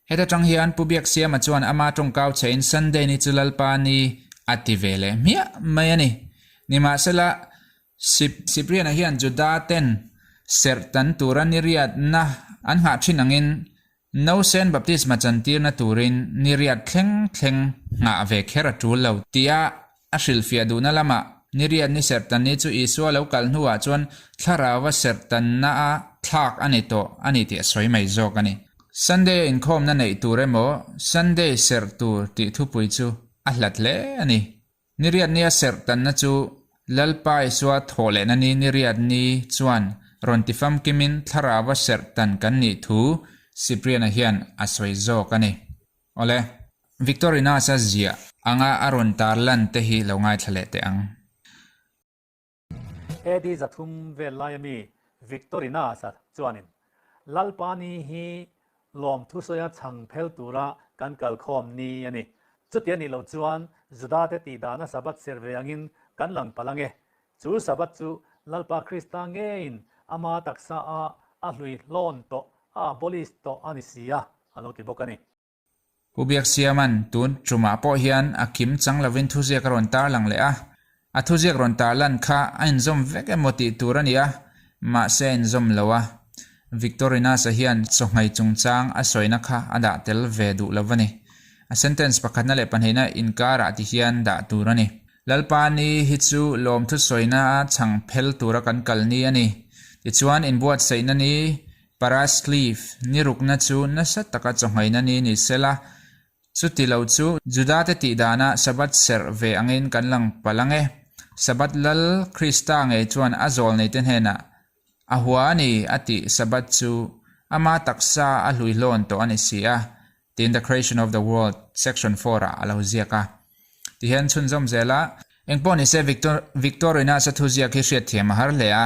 Heta tang hian Pu Biaksiama chuan ama tawngkau chhein Sunday ni chu Lalpa ni a ti ve leh hmiah mai a ni. Nimahsela, Cyprian-a hian Juda-ten serh tan tura niriatna an nghah thin angin Nausen baptisma chantirna turin niriat thleng thleng nghah ve kher a tul lo tia a hrilhfiah duhna lamah niriat ni serh tan ni chu Isua lo kal hnuah chuan thlarauva serh tanna-a thlak a ni tawh a ni tih a sawi mai zawk a ni. Sunday-a inkhawmna neih tur emaw Sunday serh tur tih thupui chu a hlat hle a ni. Niriat nia serh tanna chu Lalpa Isua thawh lehna ni niriat ni chuan rawn ti famkimin thlarauva serh tan kan nih thu Cyprian-a hian a sawi zawk a ni. Awle, Victorinus-a ziah anga a rawn tarlan te hi lo ngaithla leh teh ang. AD 300 vel laia mi Victorinus-a chuanin, Lalpa ni hi lawmthu sawia chhang phel tura kan kalkhawm ni a ni. Chuti a nih loh chuan Judate tihdana Sabbath serh ve angin kan lang palh ang e. Chu Sabbath chu Lalpa Krista ngeiin ama taksa a a hlui hlawn tawh, a abolish tawh a ni si a, a lo ti bawk a ni. Pu Biaksiama'n tun tumah pawh hian a kim chang lovin thuziak a rawn tarlang leh a, a thuziak rawn tarlan kha a inzawm vek emaw tih tur a ni a, mahse a inzawm lo a. Victorinus-a hian chawhmei chungchang a sawina kha a dah tel ve duh lo a ni. A sentence pakhatna leh pahnihna inkarah ti hian dah tur a ni. Lalpa ni hi chu lawmthu sawina a chhang phel tura kan kal ni a ni. Tichuan inbuatsaihna ni Parascleve, ni rukna chu nasa taka chawhmehna ni ni sela, chuti lo chu Judate tih dana Sabbath serh ve angin kan lang palh ang e. Sabbath Lal Krista ngei chuan a zawlneite hnenah, A hua a ni, a tih Sabbath chu ama taksa a hluihlawn tawh a ni si a, tiin The Creation of the World section four-ah a lo ziak a. Tihian chhunzawm zel a. Engpawh nise Victor Victorina-a thuziak hi hriatthiam a har hle a,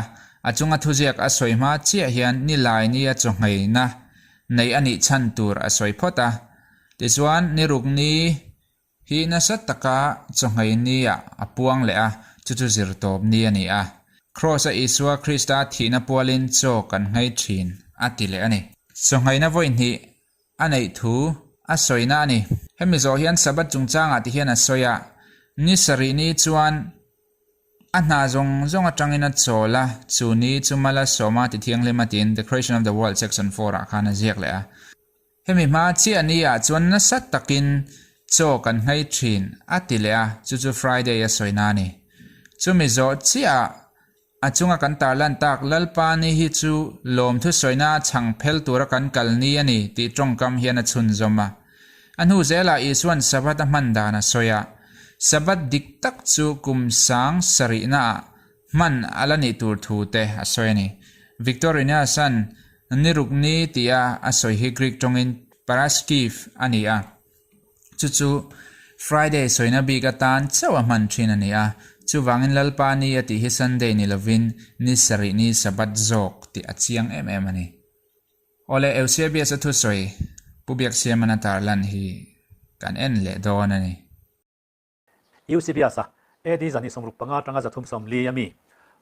a chunga thuziak a sawi hma chiah hian nilai nia chawhmehna neih a nih chhan tur a sawi phawt a. Tichuan, ni ruk ni hi nasa taka chawhmeh niah a puang leh a, chu chu zirtawp ni a ni a. Kraws-a Isua Krista thihna pualin chaw kan nghei thin a ti leh a ni. Chawhmehna vawi hnih a neih thu a sawina a ni. Hemi zawh hian Sabbath chungchangah ti hian a sawi a, Ni sarih ni chuan a hna zawng zawng atangin a chawl a, chu ni chu mala sawma ti thianghlim a tiin The Creation of the World section four ah khan a ziak leh a. Hemi hma chiah ni ah chuan nasa takin chaw kan nghei thin a ti leh a, chu chu Friday a sawina a ni. Chumi zawh chiah ah A chunga kan tarlan tak Lalpa ni hi chu lawmthu sawina a chhang phel tura kan kal ni a ni tih tawngkam hian a chhunzawm a. A hnu zelah Isua'n Sabbath a hman dan a sawi a. Sabbath dik tak chu kum sang sarihnaah hman a la nih tur thu te a sawi a ni. Victor Iniasan ni ruk ni tia a sawi hi Greek tawngin Paraskev a ni a. Chu chu Friday sawina bik atan chauh a hman thin a ni a, chuvangin Lalpa ni a tih hi Sunday ni lovin ni sarih ni Sabbath zawk tih a chiang em em a ni. Awle Eusebius-a thusawi Pu Biaksiamana tarlan hi kan en leh dawn a ni. Eusebius-a AD 265 atanga 340 a mi,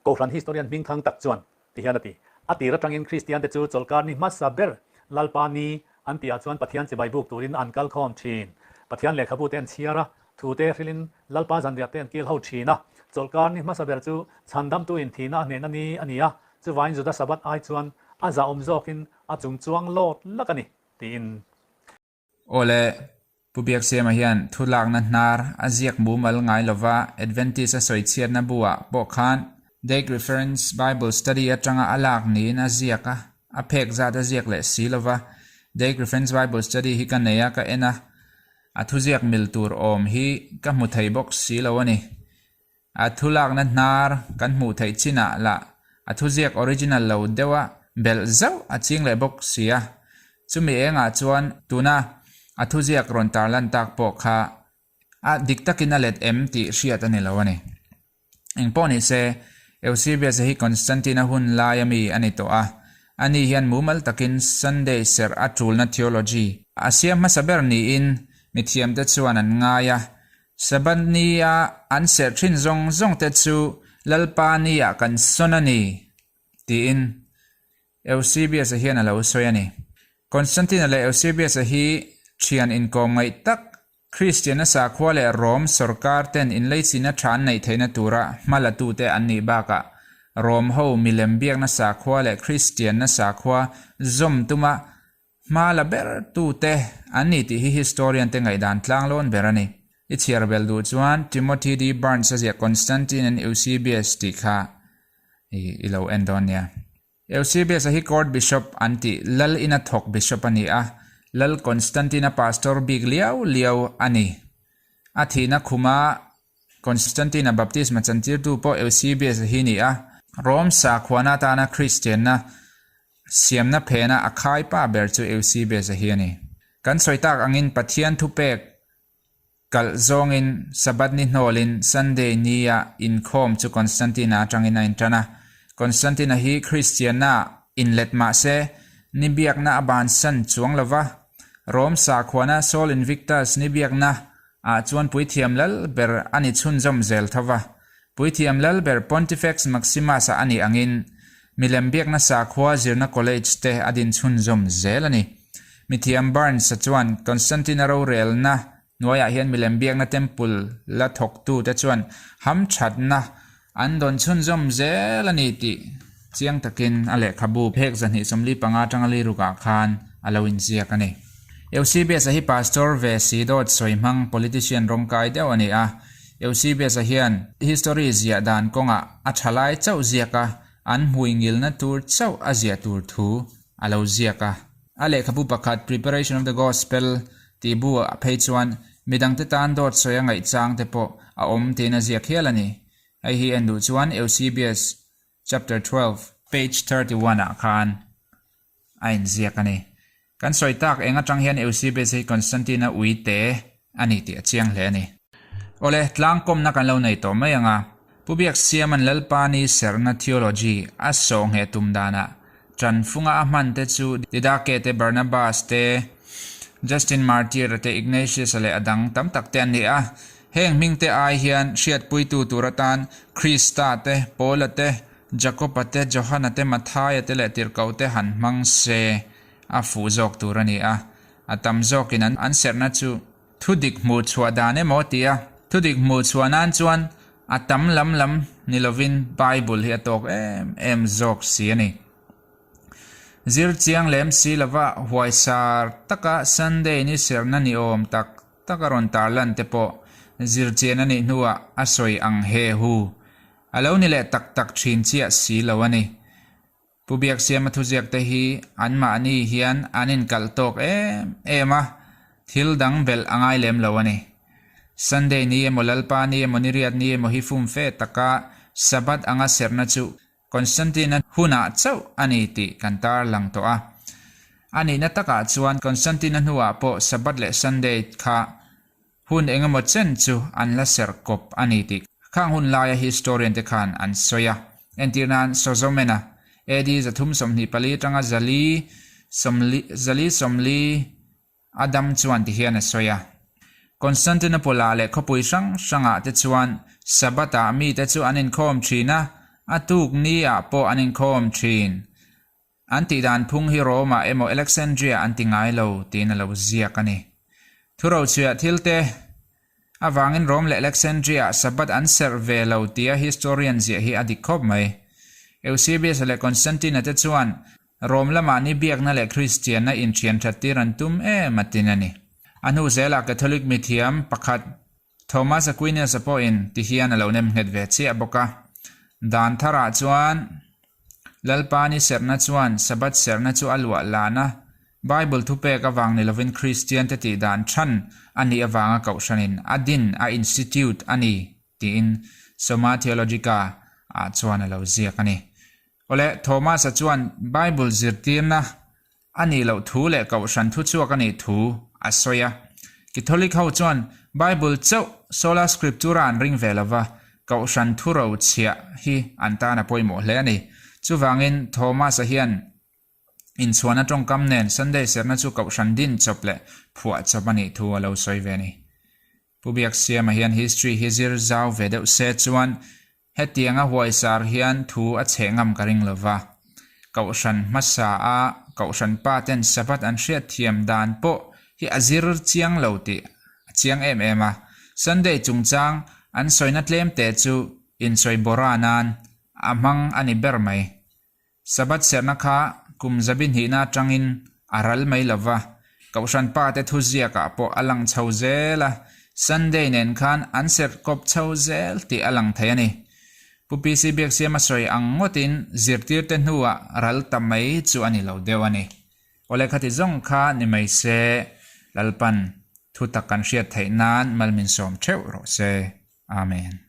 Kohhran historian hmingthang tak chuan ti hian a ti, A tir atangin Kristiante chu chawlhkar ni hmasa ber Lalpa ni an tihah chuan Pathian chibai buk turin an kal khawm thin. Pathian lehkhabu te an chhiar a, thu te hrilhin Lalpa zanriah te an kil ho thin a. Chawlhkar ni hmasa ber chu chhandamtu inthihna a hnehna ni a ni a, chuvain Juda Sabbath ai chuan a zahawm zawkin a chung chuang lawt lak a ni, tiin. Aw le, Pu Biaksiama hian thu lakna hnar a ziak mumal ngai lova Adventist a sawi chhiatna bu-ah pawh khan Dake Reference Bible Study atanga a lak niin a ziak a, a phek zat a ziak leh si lova. Dake Reference Bible Study hi ka nei a, ka en a, a thuziak mil tur awm hi ka hmu thei bawk si lo a ni. A thu lakna hnar kan hmuh theih chinah lah a thuziak original lo deuha belh zauh a ching leh bawk si a. Chumi engah chuan tuna a thuziak rawn tarlan tak pawh kha a dik takin a let em tih hriat a ni lo a ni. Engpawh ni se, Eusebius-a hi Constantine-a hun laia mi a ni tawh a. Ani hian mumal takin Sunday serh a tulna theology a siam hmasa ber niin mithiamte chuan an ngai a. Sabbath nia an serh thin zawng zawng te chu Lalpa nia kan sawn a ni, tiin Eusebius-a hian a lo sawi a ni. Constantine-a leh Eusebius-a hi thian inkawm ngaih tak, Kristianna sakhua leh Rom sawrkar ten inleichina tha an neih theihna tura hma latute an nih bakah Rom ho milem biakna sakhua leh Kristianna sakhua zawm tuma Hma la ber tute an ni tih hi historian te ngaihdan tlanglawn ber a ni. I chhiar bel duh chuan Timothy D. Burns a ziah Constantine and Eusebius tih kha i lo en dawn nia. Eusebius a hi court bishop an tih lal ina thawk bishop a ni a, Lal Constantine a pastor bik liau liau a ni. A thihna khuma Constantine-a baptisma chantirtu pawh Eusebius-a hi ni a, Rome sakhuana atana Kristianna siamna phena a khai pa ber chu Eusebius-a hi a ni. Kan sawi tak angin Pathian thupek Kalh zawngin Sabbath ni hnawlin Sunday nia inkhawm chu Constantine-a atangin a intan a. Constantine-a hi Kristianna inlet mah se, ni biakna a bansan chuang lo va. Rome sakhuana Sol Invictus ni biakna ah chuan puithiam lal ber a ni chhunzawm zel tho va. Puithiam lal ber Pontifex Maximus-a a nih angin milem biakna sakhua zirna college te a din chhunzawm zel a ni. Mithiam Barnes-a chuan Constantine-a rorelna hnuaiah hian milem biakna temple la thawktute chuan hamthatna an dawn chhunzawm zel a ni tih chiang takin a lehkhabu phek 245 atanga lirukah khan a lo inziak a ni. Eusebius-a hi pastor ve si dawt sawi hmang politician rawngkai deuh a ni a. Eusebius-a hian history ziah dan kawngah a tha lai chauh ziak a, an hmui ngilna tur chauh a ziah tur thu a lo ziak a. A lehkhabu pakhat Preparation of the Gospel tih bu ah phei chuan midangte tan dawt sawi a ngaihchang te pawh a awm tiin a ziak hial a ni. Hei hi en duh chuan Eusebius chapter 12, page 31 ah khan a inziak a ni. Kan sawi tak eng atang hian Eusebius hi Constantine-a uite a ni tih a chiang hle a ni. Awle, tlangkawmna kan lo nei tawh mai ang a, Pu Biaksiama'n Lalpa ni serhna theology a sawh ngheh tum danah Ṭanfunga a hman te chu Didache te, Barnabas te, Justin Martyr-a te, Ignatius-a leh a dang tam tak te an ni a. Heng hming te ai hian hriatpuitu tur atan Krista te, Paula te, Jakob-a te, Johana te, Mathaia te leh Tirhkoh te han hmang se a fuh zawk tur a ni a. A tam zawkin an serhna chu Thudik hmuh chhuah dan emaw ti a, thudik hmuh chhuah nan chuan a tam lam lam ni lovin Bible hi a tawk em em zawk si a ni. Zir chiang lem si lova huaisar taka Sunday ni serhna ni awm tak tak a rawn tarlan te pawh zir chian a nih hnuah a sawi ang he hu a lo ni leh tak tak thin chiah si lo a ni. Pu Biaksiama thuziakte hi anmahni hian an inkalh tawk em em a, thil dang belh a ngai lem lo a ni. Sunday ni emaw Lalpa ni emaw Niriat ni emaw hi fumfe taka Sabbath anga serhna chu Constantine-a hunah chauh a ni tih kan tarlang tawh a. A nihna takah chuan Constantine-a hnuah pawh Sabbath leh Sunday kha Hun engemaw chen chu an la serh kawp a ni tih khang hun laia historian te khan an sawi a. Entir nan Sozomena, AD 324 atanga 440 a dam chuan ti hian a sawi a. Constantinople-ah leh khawpui hrang hrangah te chuan Sabbath-ah mite chu an inkhawm thin a, a tuk ni-ah pawh an inkhawm thin. An tih dan phung hi Rome-ah emaw Alexandria an ti ngai lo tiin a lo ziak a ni. Thurochhuiah thilte avangin Rome leh Alexandria-ah Sabbath an serh ve lo tia historian ziah hi a dik khawp mai. Eusebius-a leh Constantine-a te chuan Rome lamah ni biakna leh Kristianna inthian that tir an tum em a tin a ni. A hnu zelah Catholic mithiam pakhat Thomas Aquinas-a pawhin ti hian a lo nem nghet ve chiah bawk a. Dan tharah chuan Lalpa ni serhna chuan Sabbath serhna chu a luah lan a, Bible thupek avang ni lovin Kristiante tih dan than a nih avanga kohhranin a din, a institute, a ni tiin Summa Theologica ah chuan a lo ziak a ni. Awle, Thomas-a chuan Bible zirtirna a nih loh thu leh kohhran thuchhuak a nih thu a sawi a. Catholic ho chuan Bible chauh Sola Scriptura an ring ve lova, kohhran thuro chhiah hi an tan a pawimawh hle a ni. Chuvangin Thomas-a hian inchhuahna tawngkam nen Sunday serhna chu kohhran din chawp leh phuah chawp a nih thu a lo sawi ve a ni. Pu Biaksiama hian history hi zir zau ve deuh se chuan Hetianga huaisar hian thu a chheh ngam ka ring lova. Kohhran hmasa a Kohhran pa ten Sabbath an hriat thiam dan pawh hi a zir chiang lo tih a chiang em em a. Sunday chungchang an sawina tlem te chu insawi bawra nan a hmang a ni ber mai. Sabbath serhna kha kum zabi hnihna atangin a ral mai lova, Kohhran pa te thuziakah pawh a lang chho zel a, Sunday nen khan an serh kawp chho zel tih a lang thei a ni. Pu PC Biaksiama sawi ang ngawtin zirtirte hnuah ral ta mai chu a ni lo deuh a ni. Awle khati zawng kha ni mai se, Lalpan thutak kan hriat theih nan mal min sawm theuh rawh se. Amen.